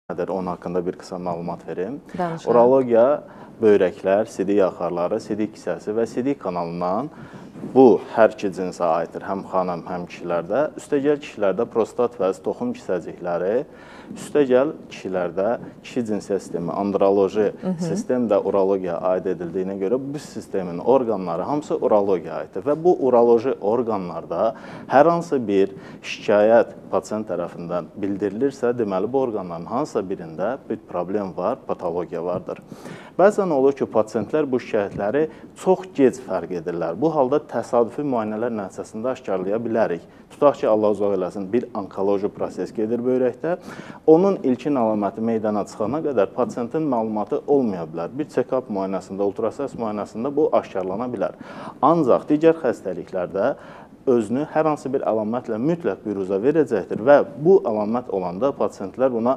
Nədir, onun haqqında bir qısa məlumat verim. Danışalım. Urologiya böyrəklər, sidik axarları, sidik kisəsi və sidik kanalından bu hər iki cinsə aiddir, həm xanım, həm kişilərdə. Üstəgəl kişilərdə prostat və toxum kisəcikləri, üstəgəl kişilərdə kişi cinsiyyət sistemi, androloji sistem də urologiyaya aid edildiyinə görə bu sistemin orqanları hamısı urologiyaya aiddir və bu uroloji orqanlarda hər hansı bir şikayət pasient tərəfindən bildirilirsə, deməli bu orqanların hansısa birində bir problem var, patologiya vardır. Bəzən olur ki, pasiyentlər bu şikayətləri çox gec fərq edirlər. Bu halda təsadüfi müayinələr nəticəsində aşkarlaya bilərik. Tutaq ki, Allah uzaq eləsin, bir onkoloji proses gedir böyrəkdə. Onun ilkin əlaməti meydana çıxana qədər pasiyentin məlumatı olmaya bilər. Bir check-up müayinəsində, ultrasəs müayinəsində bu aşkarlana bilər. Ancaq digər xəstəliklərdə özünü hər hansı bir əlamətlə mütləq büruzə verəcəkdir və bu əlamət olanda pasiyentlər buna